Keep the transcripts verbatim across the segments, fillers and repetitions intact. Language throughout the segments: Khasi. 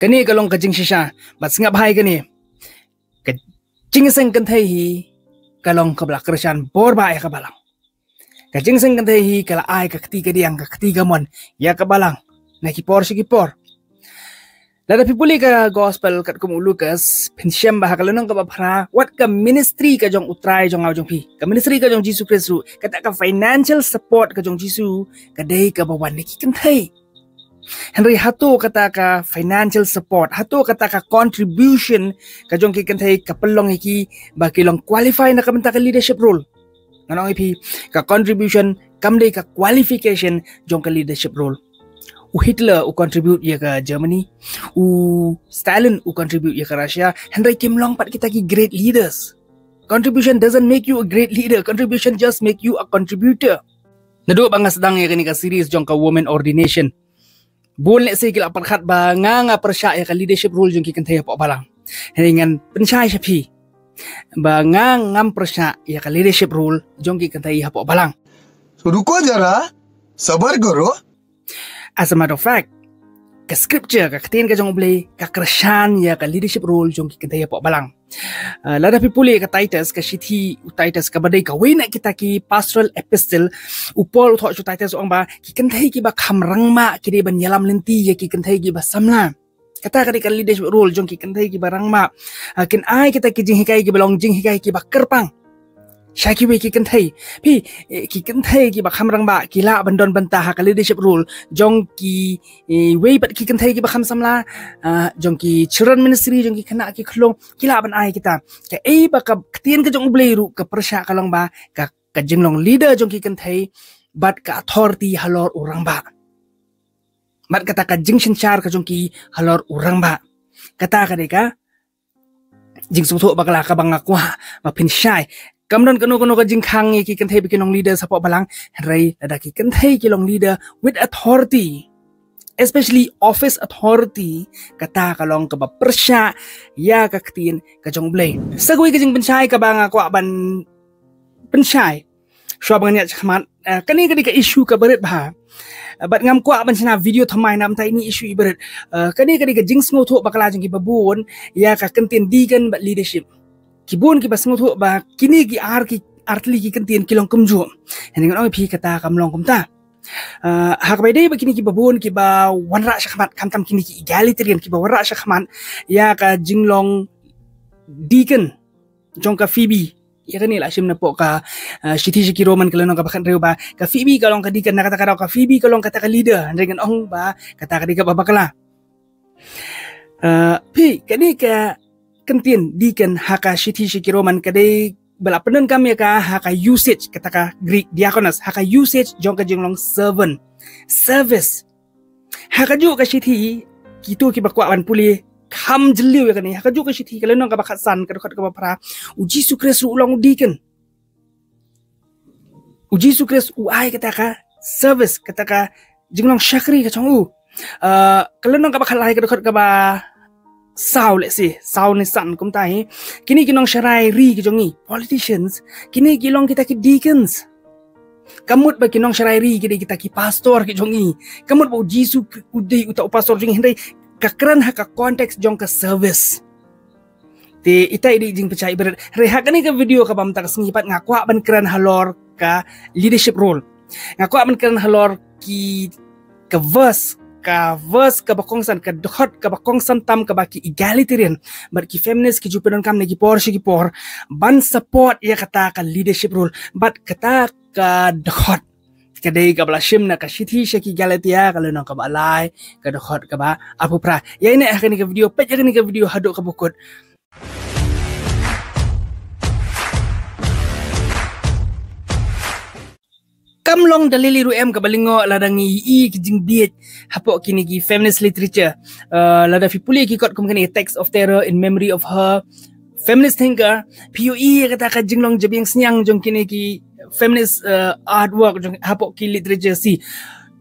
Kane ka long ka jingshisha, bad sngap bha ïa kane. Ka jingïaseng kynthei hi ka long kaba la kyrshan bor bha ïa ka balang. Ka jingïaseng kynthei hi ka la ai ka kti kadiang, ka kti kamon ïa ka balang na ki por sha ki por. Lada phi pule ka gospel katkum u Lukas, phin shem ba ha ka lynnong kaba phra, wat ka ministry ka jong U Trai jong nga jong phi, ka ministry ka jong Jisu Khrist ruh, kata ka financial support ka jong Jisu ka dei kaba wan na ki kynthei. Hynrei hato kata ka financial support, hato kata ka contribution ka jong ki kynthei ka pynlong ïa ki ba ki long qualify na ka bynta ka leadership role? Ngan ong ïa phi, ka contribution kam dei ka qualification jong ka leadership role. U Hitler u contribute ïa ka Germany, u Stalin u contribute ïa ka Russia, hynrei kim long pat kita ki great leaders. Contribution doesn't make you a great leader. Contribution just make you a contributor. Naduh ba nga sdang ïa kane ka series jong ka women ordination, bun lehse ki la pyrkhat ba nga, nga pyrshah ïa ka leadership role jong ki kynthei hapoh balang. Hynrei ngan pynshai sha phi ba nga ngam pyrshah ïa ka leadership role jong ki kynthei hapoh balang. तो रुको जरा, सबर करो। As a matter of fact, ka scripture, ka ktien ka jong U Blei, ka kyrshan ïa ka leadership role jong ki kynthei hapoh balang. Uh, lada phi pule ka Titus, ka shithi u Titus, kaba dei kawei na kita ki pastoral epistle, u Paul u thoh sha u Titus, u ong ba ki kynthei kiba kham rangbah ki dei ban ïalam lynti ïa ki kynthei kiba samla. Kata ka dei ka leadership role jong ki kynthei kiba rangbah. Uh, kin ai kita ki jinghikai kiba long jinghikai kiba kyrpang sha kiwei ki kynthei. Phi, eh, ki kynthei kiba kham rangbah ki lah ban don bynta ha ka leadership role jong ki, eh, wei pat ki kynthei kiba kham samla, ah, jong ki children ministry, jong ki khynnah ki khyllung, ki lah ban ai kita. Kaei ba ka ktien ka jong U Blei ruh ka pyrshah, ka long ba ka, ka jinglong leader jong ki kynthei bad ka authority halor u rangbah, bad kata ka jingsynshar ka jong ki halor u rangbah. Kata ka dei ka jingsngewthuh bakla kaba nga kwah ba phin shai. Kam don kano kano ka jingkhang ïa ki kynthei ba kin long leaders hapoh balang, hynrei lada ki kynthei ki long leader with authority, especially office authority, kata ka long kaba pyrshah ïa ka ktien ka jong U Blei. Sa kawei ka jingpynshai kaba nga kwah ban pynshai shuwa ba ngan ïaid shakhmat, eh, kane ka dei ka issue kaba rit bha. Eh, bad ngam kwah ban shna video thymmai namar ïa ine i issue iba rit. Eh, kane ka dei ka jingsngewthuh bakla jong kiba bun ïa ka kyntien deacon bad leadership. Ki bun kiba sngewthuh ba kine ki ar, ki ar tylli ki kyntien ki long kumjuh. Hynrei ngan ong ïa phi, kata kam long kumta. Eh, ha kaba ïadei bad kine kiba bun kiba wanrah shakhmat, khamtam kine ki egalitarian kiba wanrah shakhmat ïa ka jinglong deacon jong ka Phoebe. Ïa kane la shim napoh ka, ah, shithi sha ki Roman ka lynnong kaba khathynriew ba ka Phoebe ka long ka deacon, na kata ka daw ka Phoebe ka long kata ka leader. Hynrei ngan ong ba kata ka dei kaba bakla. Ah, phi, kane ka kyntien deacon ha ka shithi sha ki Roman ka dei ba la pyndonkam ïa ka ha ka usage, kata ka Greek diakonos, ha ka usage jong ka jinglong servant, service. Ha kajuh ka shithi, kito kiba kwah ban pule kham jylliew ïa kane, ha kajuh ka shithi ka lynnong kaba khatsan ka dkhot kaba phra, U Jisu Khrist ruh u long u deacon. U Jisu Khrist u ai kata ka service, kata ka jinglong shakri ka jong u. Ah, ka lynnong kaba khatlai ka dkhot kaba saw, let's say, saw ne san kumta hi. Kine ki nongsharai ri ki jong ngi, politicians, kine ki long kita ki deacons. Ka mut ba ki nongsharai ri ki dei kita ki pastor ki jong ngi. Ka mut ba U Jisu Khrist u dei uta u pastor jong ngi, hynrei ka kren ha ka context jong ka service. Te ita i dei jingpynshai iba rit. Hynrei ha kane ka video kaba mynta ka sngi pat nga kwah ban kren halor ka leadership role. Nga kwah ban kren halor ki, ka verse, ka verse kaba kongsan, ka dkhot kaba kongsan tam kaba ki egalitarian bad ki feminist ki ju pyndonkam na ki por sha ki por ban support ïa kata ka leadership role. Bad kata ka dkhot ka dei kaba la shim na ka shithi sha ki Galatia ka lynnong kaba lai ka dkhot kaba arphew phra. Ïa ine ha kane ka video, peit ïa kane ka video haduh kaba kut. Kam long da lei lei ruh em kaba lyngngoh lada ngi ïohi ki jingbieit hapoh kine ki feminist literature. Uh, lada phi pule ki kot kum kane, Text of Terror, In Memory of Her, feminist thinker, phi ïohi ïa kata ka jinglong jabieng sniang jong kine ki feminist, uh, artwork jong hapoh ki literature shi.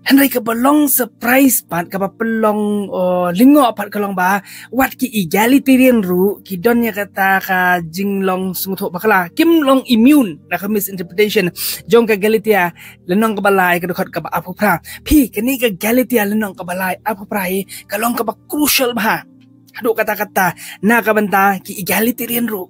Hynrei kaba long surprise pat, kaba pynlong, uh, lyngngoh pat ka long ba wat ki egalitarian ruh ki don ïa kata ka jinglong sngewthuh bakla. Kim long immune na ka misinterpretation jong ka Galatia lynnong kaba lai ka dkhot kaba arphew phra. Phi, kane ka Galatia lynnong kaba lai arphew phra hi ka long kaba crucial bha. haduh katta katta na ka bynta ki egalitarian ruh.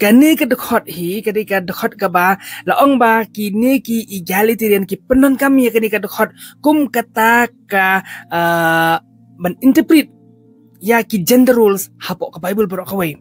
Kane ka dkhot hi, kane ka dkhot kaba la ong ba kine ki egalitarian ki pyndonkam ïa kane ka dkhot kum kata ka, ah, ban interpret ïa ki gender roles hapoh ka Bible baroh kawei.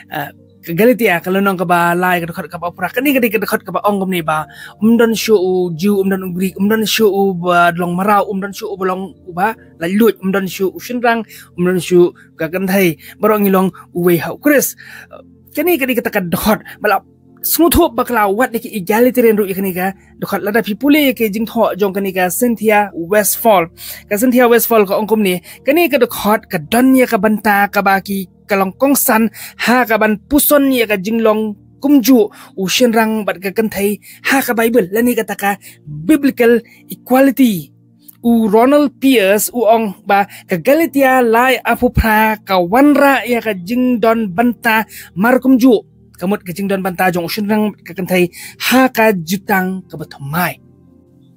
Ah, ka Galatia ka lynnong kaba lai ka dkhot kaba phra, kane ka dei ka dkhot kaba ong kumne ba um don shuh u Jiw, um don u Grik, um don shuh uba long mraw, um don shuh uba long uba laitluid, um don shuh u shynrang, um don shuh ka kynthei, baroh ngi long uwei ha u Khrist. Ah, kane ka dei kata ka dkhot ba la sngewthuh ba ka la wad ïa ki egalitarian ruh ïa kane ka dkhot. Lada phi pule ïa ki jingthoh jong kane ka Cynthia Westfall. Ka Cynthia Westfall ka ong kumne, kane ka dkhot ka don ïa ka bynta kaba ki ka long kongsan ha kaban puson ïa ka jinglong kumjuh u shynrang bad ka kynthei ha ka Bible, lane kata ka biblical equality. U Ronald Pierce u ong ba ka Galatia lai arphew phra ka wanrah ïa ka jingdon bynta mar kumjuh, ka mut ka jingdon bynta jong u shynrang bad ka kynthei ha ka jutang kaba thymmai.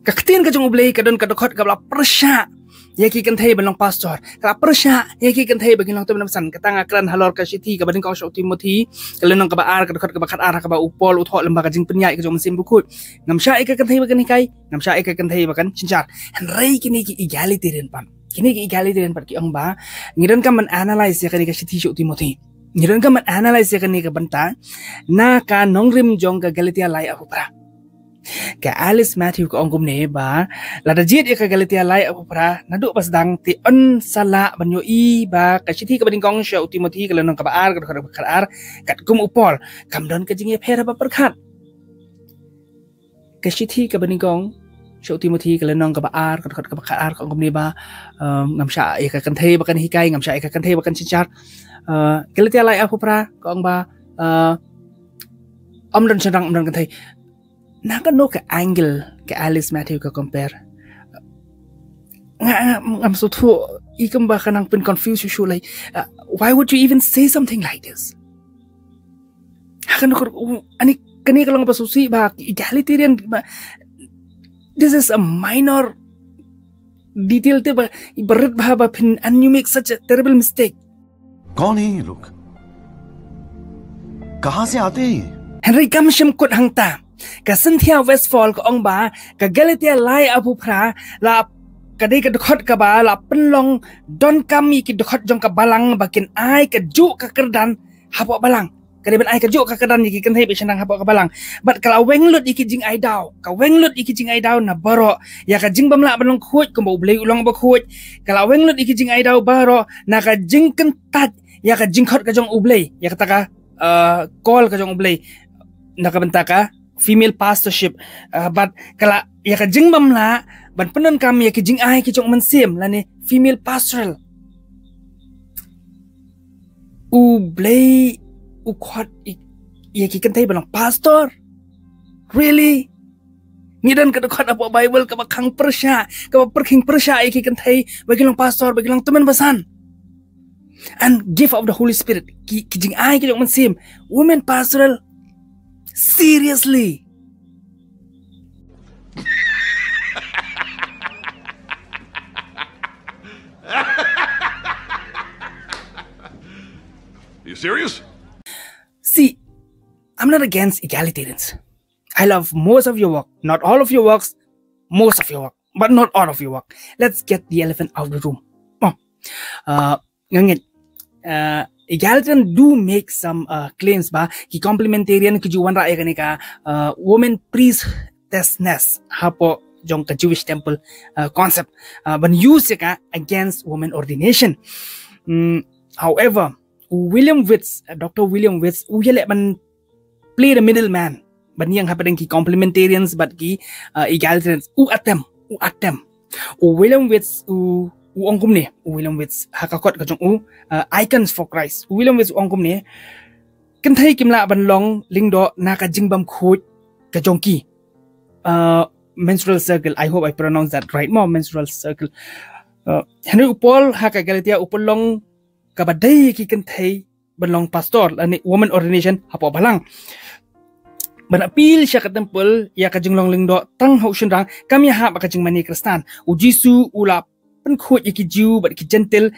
Ka ktien ka jong U Blei ka don ka dkhot kaba la pyrshah ïa ki kynthei ban long pastor, ka la pyrshah ïa ki kynthei ba kin long tymmen basan. Kata nga kren halor ka shithi kaba nyngkong sha u Timothi, ka lynnong kaba ar, ka dkhot kaba khatar, kaba u Paul u thoh lem bad ka jingpynïaid ka jong u Mynsiem Bakhuid. Ngam shah ïa ka kynthei ba kan hikai, ngam shah ïa ka kynthei ba kan synshar. Hynrei kine ki egalitarian pat, kine ki egalitarian pat ki ong ba ngi donkam ban analyse ïa kane ka shithi sha u Timothi. Ngi donkam ban analyse ïa kane ka bynta na ka nongrim jong ka Galatia lai arphew phra. Ka Alice Matthew ka ong kumne ba lada jied ïa ka Galatia lai arphew phra naduh ba sdang, te yn sa lah ban ïohi ba ka shithi kaba nyngkong sha u Timothi, ka lynnong kaba ar, ka dkhot kaba khatar, katkum u Paul, kam don ka jingïapher haba pyrkhat. Ka shithi kaba nyngkong sha u Timothi, ka lynnong kaba ar, ka dkhot kaba khatar, ka ong kumne ba, um, ngam shah ïa ka kynthei ba kan hikai, ngam shah ïa ka kynthei ba kan synshar. Uh, Galatia lai arphew phra ka ong ba, uh, ym don shynrang, ym don kynthei. Na kano ka angle ka Alice Matthew ka compare? Nga, nga, ngam sngewthuh, i kumba ka nang pyn confuse shuh shuh, like, uh, why would you even say something like this? Ha kano ka, u, ani, kane ka long ba sngewsih ba egalitarian ba, this is a minor detail te ba, ba rit ba, ba phin, and you make such a terrible mistake. कौन है ये लोग? कहां से आते हैं ये? Hynrei kam shym kut hangta. Ka Cynthia Westfall ka ong ba ka Galatia lai arphew phra la, ka dei ka dkhot kaba la pynlong donkam ïa ki dkhot jong ka balang ba kin ai kajuh ka kyrdan hapoh balang. Ka dei ban ai kajuh ka kyrdan ïa ki kynthei bad shynrang hapoh ka balang. Bad ka la weng lut ïa ki jingai daw, ka weng lut ïa ki jingai daw na baroh, ïa ka jingbymlah ban long khuid kumba U Blei u long bakhuid. Ka la weng lut ïa ki jingai daw baroh na ka jingkyntait ïa ka jingkhot ka jong U Blei, ïa kata ka, uh, call ka jong U Blei na ka bynta ka female pastorship. Uh, bad ka la, ïa ka jingbymlah ban pyndonkam ïa ki jingai ki jong u Mynsiem lane female pastoral. U Blei u khot ïa, ïa ki kynthei ban long pastor? Really? Ngi don ka dkhot hapoh Bible kaba khang pyrshah, kaba pyrkhing pyrshah ïa ki kynthei ba kin long pastor, ba kin long tymmen basan? And gift of the Holy Spirit, ki, ki jingai ki jong u Mynsiem, women pastoral? Seriously? You serious? See, I'm not against egalitarians. I love most of your work. Not all of your works, most of your work. But not all of your work. Let's get the elephant out of the room. Oh. Uh, nga ngeit, uh, egalitarian do make some, uh, claims ba ki complementarian ki ju wanrah ïa kane ka, uh, women priestessness hapoh jong ka Jewish temple, uh, concept, uh, ban use ïa ka against women ordination. Mm, however, u William Witz, uh, Doctor William Witz, u ïaleh ban play the middleman ban ïeng hapdeng ki complementarians bad ki, uh, egalitarians. U attempt, u attempt. U William Witz u, u ong kumne, u William Witz ha ka kot ka jong u, uh, Icons for Christ. U William Witz u ong kumne, kynthei kim lah ban long lyngdoh na ka jingbymkhuid ka jong ki. Uh, menstrual circle, I hope I pronounce that right, mo, menstrual circle. Uh, hynrei u Paul ha ka Galatia u pynlong kaba dei ïa ki kynthei ban long pastor lane women ordination hapoh balang. Ban appeal sha ka temple ïa ka jinglong lyngdoh tang ha u shynrang, kam ïahap bad ka jingmane Khristan. U Jisu u la pynkhuid ïa ki Jiw bad ki Jentil,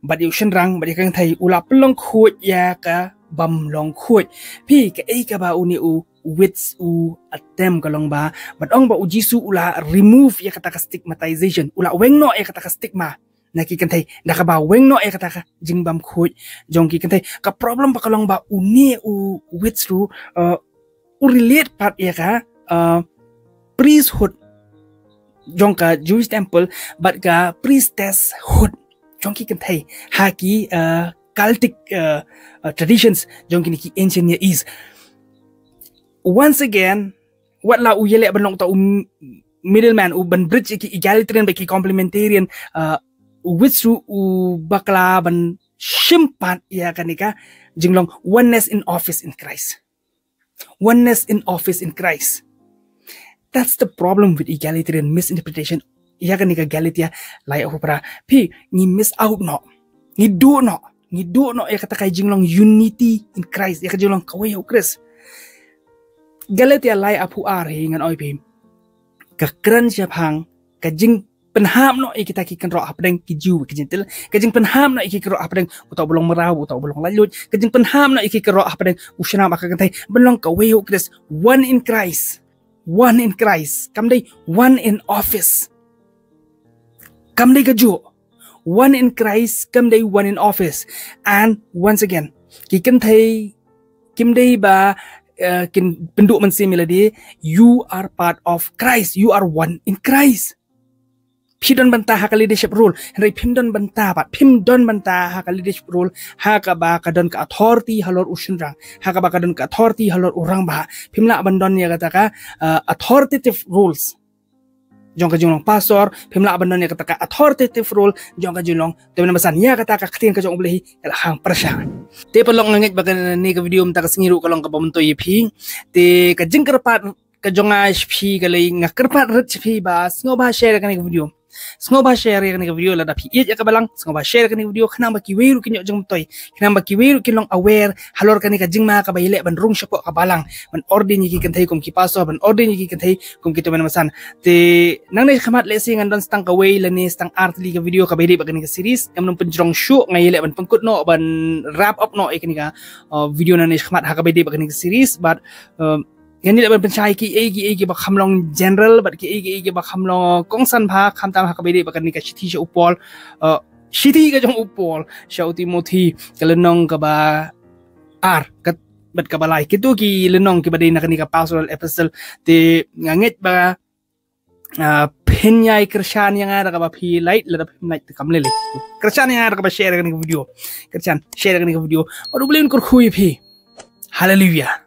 bad ïa u shynrang bad ïa ka kynthei, u la pynlong khuid ïa ka bym long khuid. Phi, kaei kaba une u witch u attempt ka long ba, bad ong ba u Jisu u la remove ïa kata ka stigmatization, u la weng noh ïa kata ka stigma na ki kynthei da kaba weng noh ïa kata ka jingbam khuid jong ki kynthei. Ka problem ba ka long ba une u witch ruh, uh, u relate pat ïa ka, uh, priesthood jong ka Jewish temple bad ka priestesshood jong ki kynthei ha ki, uh, cultic, uh, uh, traditions jong kine ki ancient Near East. Once again, wat la u ïaleh ban long uta u m-, middleman, u ban bridge ïa ki egalitarian bad ki complementarian, uh, u witch ruh u bakla ban shim pat ïa kane ka jinglong oneness in office in Christ. Oneness in office in Christ. That's the problem with egalitarian misinterpretation. Ïa kane ka Galatia lai arphew phra. Phi, ngi miss out noh. Ngi duh noh. Ngi duh noh ïa kata ka jinglong unity in Christ. Ïa ka jinglong kawei ha u Khrist. Galatia lai arphew ar hi ngan ong ïa phi. Ka kren shaphang ka jingpynhap noh ïa kita ki kynroh hapdeng ki Jiw ki Jentil. Ka jingpynhap noh ïa ki kynroh hapdeng uta uba long mraw, uta uba long laitluid. Ka jingpynhap noh ïa ki kynroh hapdeng u shynrang bad ka kynthei ban long kawei ha u Khrist. One in Christ. One in Christ. Kam dei one in office. Kam dei kajuh. One in Christ, kam dei one in office. And once again, ki kynthei kim dei ba, uh, kin pynduh mynsiem ïa lade, you are part of Christ, you are one in Christ. Phi don bynta ha ka leadership role, hynrei phim don bynta pat, phim don bynta ha ka leadership role ha kaba ka don ka authority halor u shynrang, ha kaba ka don ka authority halor u rangbah. Phim lah ban don ïa kata ka, uh, authoritative roles jong ka jinglong pastor, phim lah ban don ïa kata ka authoritative role jong ka jinglong tymmen basan. Ïa kata ka ktien ka jong U Blei hi ka la hang pyrshang. Te paralok, nga ngeit ba kane ka video mynta ka sngi ruh ka long kaba myntoi ïa phi. Te ka jingkyrpad ka jong nga sha phi ka long, nga kyrpad rit sha phi ba sngewbha share ïa kane ka video. Sngewbha share ïa kane ka video lada phi ïeit ïa ka Balang, sngewbha share ïa kane ka video khnang ba kiwei ruh kin ïoh jingmyntoi, khnang ba kiwei ruh kin long aware halor kane ka jingma kaba ïaleh ban rung shapoh ka Balang, ban ordain ïa ki kynthei kum ki pastor, ban ordain ïa ki kynthei kum ki tymmen basan. Te nangne shakhmat lehse ngan don tang kawei lane tang ar tylli ka video kaba ïadei bad kane ka series. Ngam nym pynjrong shuh, nga ïaleh ban pynkut noh, ban wrap up noh ïa kane ka, uh, video nangne shakhmat ha kaba ïadei bad kane ka series. Bad, uh, ngan ïaleh ban pynshai kiei kiei kiba kham long general bad kiei kiei kiba kham long kongsan bha, khamtam ha kaba ïadei bad kane ka shithi sha u Paul, uh, shithi ka jong u Paul sha u Timothy, ka lynnong kaba ar, ka, bad kaba lai. Kito ki lynnong kiba dei na kane ka pastoral epistle. Te nga ngeit ba, ah, phin ïai kyrshan ïa nga da kaba phi like, lada phim like te kam lei lei. Kyrshan ïa nga da kaba share ïa kane ka video. Kyrshan, share ïa kane ka video. Bad U Blei un kyrkhu ïa phi. Hallelujah.